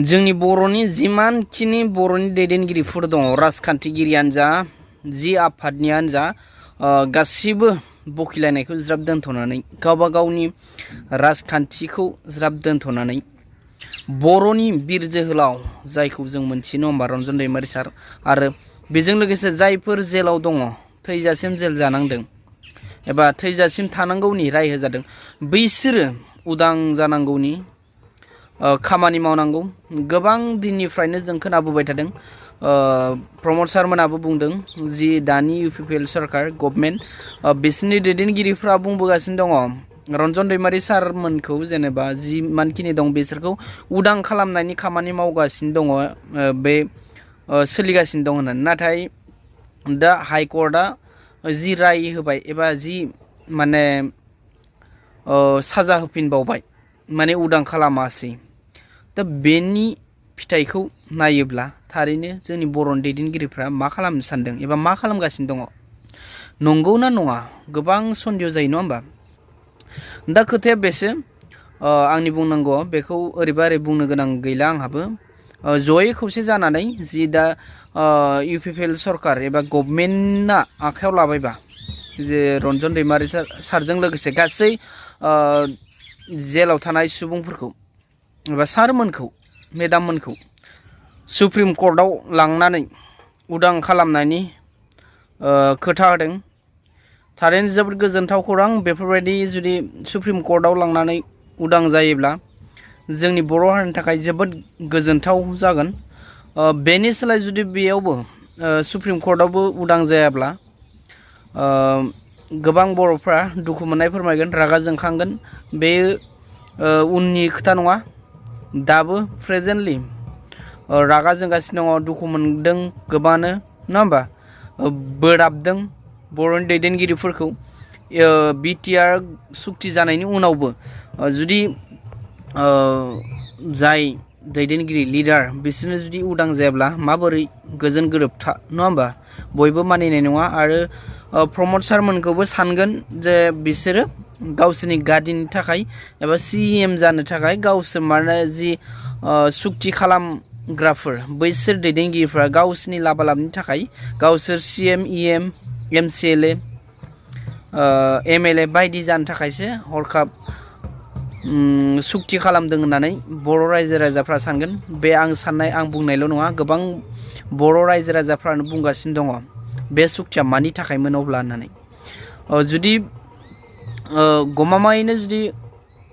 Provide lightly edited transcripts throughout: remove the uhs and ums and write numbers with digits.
जोंनि बर'नि जिमानखिनि बर'नि दैदेनगिरिफोर दङ राजखान्थिगिरियानो जा जि आफादनियानो जा गासिबो बखिलायनायखौ ज्राब दोनथ'नानै गावबा गावनि राजखान्थिखौ ज्राब दोनथ'नानै बर'नि बिर जोहोलाव जायखौ जों मोनथियो नङा होमबा रन्जन दैमारि सार आरो बेजों लोगोसे जायफोर जेलाव दङ थैजासिम जेल जानांदों एबा थैजासिम थानांगौनि राय होजादों बैसोरो उदां जानांगौनि खामानि मावनांगौ। गोबां दिननिफ्रायनो जों खोनाबोबाय थादों प्रमद सारमोनाबो बुंदों जि दानि UPL सरकार गभर्नमेन्ट बिसोरनि दैदेनगिरिफ्रा बुंबोगासिनो दङ रन्जन दैमारि सारमोनखौ जेनेबा जि मानखिनि दं बिसोरखौ उदां खालामनायनि खामानि मावगासिनो दङ बे सोलिगासिनो दं होननानै नाथाय दा हाइकर्टआ जि राय होबाय एबा जि माने साजा होफिनबावबाय माने उदां खालामासै दा बेनि फिथाइखौ नायोब्ला थारैनो जोंनि बर'नि दैदेनगिरिफ्रा मा खालामनो सानदों एबा मा खालामगासिनो दङ नंगौ ना नङा गोबां सन्देह जायो नङा होमबा दा खोथाया बेसो आंनि बुंनांगौ बेखौ ओरैबा ओरै बुंनो गोनां गैला आंहाबो जयै खौसे जानानै जि दा UPL सरकार एबा गभर्नमेन्टआ आखायाव लाबायबा जे रन्जन दैमारि सारजों लोगोसे गासै जेलाव थानाय सुबुंफोरखौ एबा सारमोनखौ मेदाममोनखौ सुप्रिम कर्टआव लांनानै उदां खालामनायनि खोथा होदों थारैनो जोबोद गोजोनथाव खौरां बेफोरबायदि जुदि सुप्रिम कर्टआव लांनानै उदां जायोब्ला जोंनि बर' हारिनि थाखाय जोबोद गोजोनथाव जागोन बेनि सोलाय जुदि बेयावबो सुप्रिम कर्टआवबो उदां जायाब्ला गोबां बर'फ्रा दुखु मोननाय फोरमायगोन रागा जोंखांगोन बे उननि खोथा नङा दाबो प्रेजेन्टलि रागा जोंगासिनो दङ दुखु मोनदों गोबाङानो नङा होमबा बोराबदों बर'नि दैदेनगिरिफोरखौ BTR सुक्ति जानायनि उनावबो जुदि जाय दैदेनगिरि लिडार बिसोरनो जुदि उदां जायाब्ला माबोरै गोजोन गोरोबथा नङा होमबा बयबो मानिनाय नङा आरो प्रमद सारमोनखौबो सानगोन जे बिसोरो गावसोरनि गादिनि थाखाय एबा CM जानो थाखाय गावसोर माने जि सुक्ति खालामग्राफोर बैसोर दैदेनगिरिफ्रा गावसोरनि लाबा लाबनि थाखाय गावसोर CM EM MCLA MLA बायदि जानो थाखायसो हरखाब सुक्ति खालामदों होननानै बर' रायजो राजाफ्रा सानगोन बे आं साननाय आं बुंनायल' नङा गोबां बर' रायजो राजाफ्रानो बुंगासिनो दङ बे सुक्तिया मानि थाखायमोन अब्ला होननानै जुदि गमामायैनो जुदि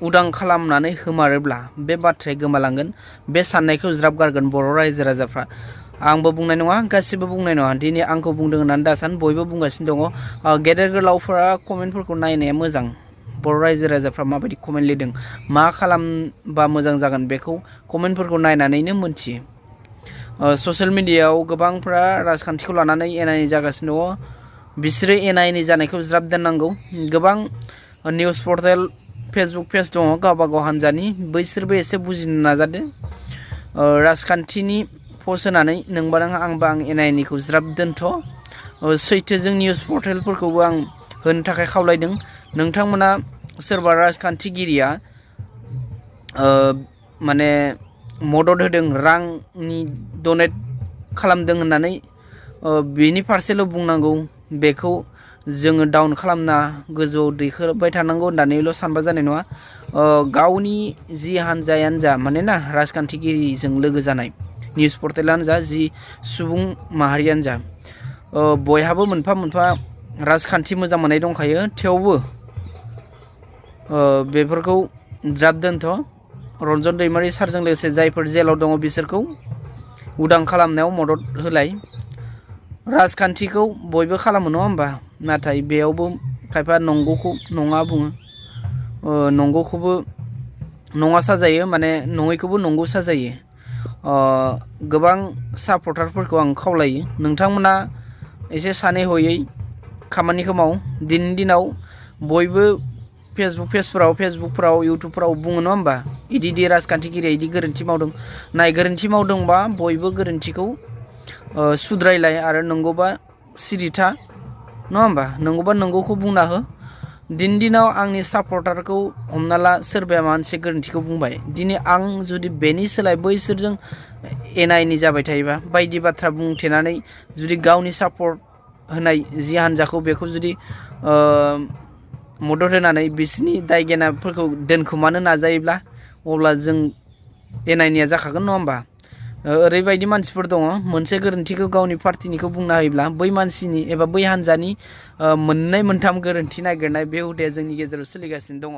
उदां खालामनानै होमारोब्ला बे बाथ्राया गोमालांगोन बे साननायखौ ज्राब गारगोन बर' रायजो राजाफ्रा आंबो बुंनाय नङा गासिबो बुंनाय नङा दिनै आंखौ बुंदों होननानै दासान बयबो बुंगासिनो दङ गेदेर गोलावफोरा कमेन्टफोरखौ नायनाया मोजां बर' रायजो राजाफ्रा माबायदि कमेन्ट लिरदों मा खालामबा मोजां जागोन बेखौ कमेन्टफोरखौ नायनानैनो मोनथियो ससियेल मिडियायाव गोबांफ्रा राजखान्थिखौ लानानै एनायनि जागासिनो दङ बिसोरो एनायनि जानायखौ ज्राब दोननांगौ गोबां निउस पर्टेल फेसबुक पेज दङ गावबा गाव हान्जानि बैसोरबो एसे बुजिनो नाजादो राजखान्थिनि पस्ट होनानै नोंबा नों आंबा आं एनायनिखौ ज्राब दोनथ' सैथोजों निउस पर्टेलफोरखौबो आं होनो थाखाय खावलायदों नोंथांमोना सोरबा राजखान्थिगिरिया माने मदद होदों रांनि डनेट खालामदों होननानै बेनि फारसेल' बुंनांगौ बेखौ जोङो डाउन खालामना गोजौआव दैखोबाय थानांगौ होननानैल' सानबा जानाय नङा गावनि जि हान्जायानो जा माने ना राजखान्थिगिरिजों लोगो जानाय निउस पर्टेलानो जा जि सुबुं माहारियानो जा बयहाबो मोनफा मोनफा राजखान्थि मोजां मोननाय दंखायो थेवबो बेफोरखौ ज्राब दोनथ' रन्जन दैमारि सारजों लोगोसे जायफोर जेलाव दङ बिसोरखौ उदां खालामनायाव मदद होलाय राजखान्थिखौ बयबो खालामो नङा होमबा नाथाय बेयावबो खायफा नंगौखौ नङा बुङो नंगौखौबो नङा साजायो माने नङैखौबो नंगौ साजायो गोबां सापर्टारफोरखौ आं खावलायो नोंथांमोना एसे सानै हयै खामानिखौ माव दिनैनि दिनाव बयबो फेसबुकफोराव इउटुबफोराव बुङो नङा होमबा इदि राजखान्थिगिरिया इदि गोरोन्थि मावदों नाय गोरोन्थि मावदोंबा बयबो गोरोन्थिखौ सुद्रायलाय आरो नंगौबा सिरिथा नङा होमबा नंगौबा नंगौखौ बुंना हो दिनाव आंनि सापर्टारखौ हमना ला सोरबाया माबा मोनसे गोरोन्थिखौ बुंबाय, दिनै आं जुदि बेनि सोलाय बैसोरजों एना एनि जाबाय थायोबा, बायदि बाथ्रा बुंथेनानै जुदि गावनि सापर्ट होनाय जि हान्जाखौ बेखौ जुदि मदद होनानै बिसोरनि दायगेनाफोरखौ दोनखोमानो नाजायोब्ला, अब्ला जों एना एनिया जाखागोन नङा होमबा? ओरैबायदि मानसिफोर दङ, मोनसे गोरोन्थिखौ गावनि पार्टिनिखौ बुंना होयोब्ला बै मानसिनि एबा बै हान्जानि मोननै मोनथाम गोरोन्थि नागिरनाय बे हुदाया जोंनि गेजेराव सोलिगासिनो दङ।